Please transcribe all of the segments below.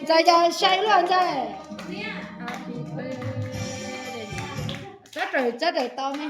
Ntxawm, yog sai luaj ntxawm. Tsob raws, tsob raws tau ne.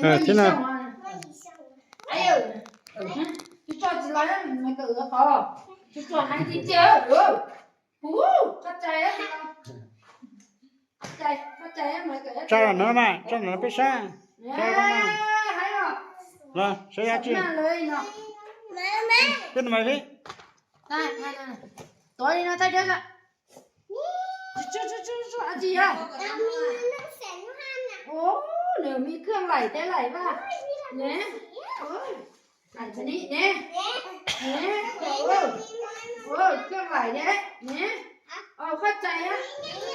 Thiab no. Tsa no mas, tsa no peb saib. Los saib dab tsi. Peb no mas peb. Nws me khwj laim thiab laim vaj ne. Laim ne, ne, ne, khwj laim thiab ne. Qhov txais,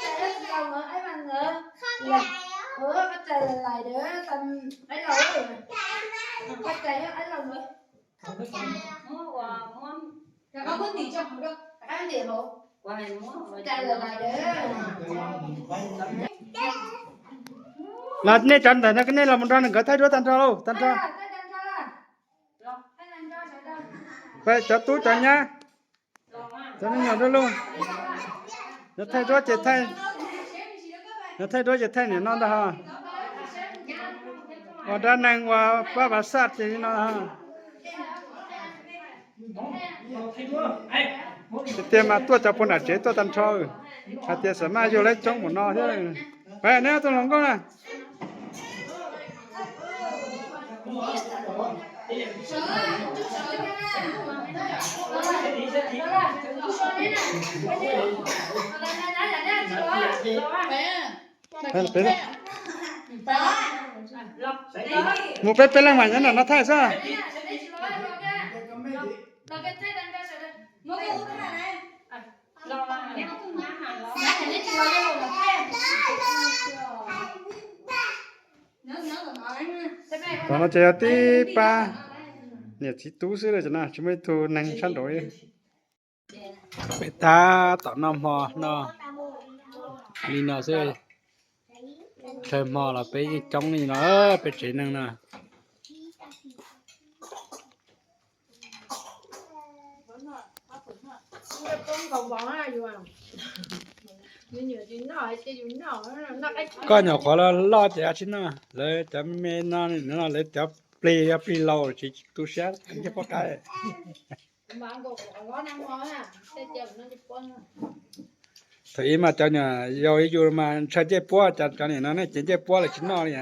qhov txais laus ntawd, qhov txais laim ntawd, qhov txais laus ntawd. Los nej cov ntawm no nej los mus nrog nkawd thaij duab tag nrho lauj, tag nrho. Cov tub cov nyab, cov me nyuam dub lauj, yog thaij duab ces thaij, yog thaij duab ces thaij nim no ntag ho. Ua dab neeg ua pab vav xaj ces li no ho. Tiag tiag mas tuaj cov puag nram tsev tuaj tag nrho, hais tias xam maj yug lawv coob npaum no thiab. Peb neb ob tug hluas nkauj na. Mus peb peb leeg mas nyob nram no thaij xwb. Tom no ces yog tib pab niam txiv tub xwb, tsis muaj ib tug neeg sab nraud. Peb tab tom noj hmo no li no xwb. Chaw hmo los peb yeej coob li no, peb tsev neeg no. Koj nyuam qhuav loj loj ces tsis noj, lawv cov me me no, lawv cov plig yog plig laus tsis tu siab ncej puab qaib. Thaum ub mas cov nyuam yaus ib yus mas ntshaw ncej puab, cov niam no nej cev ncej puab lawm tsis noj li.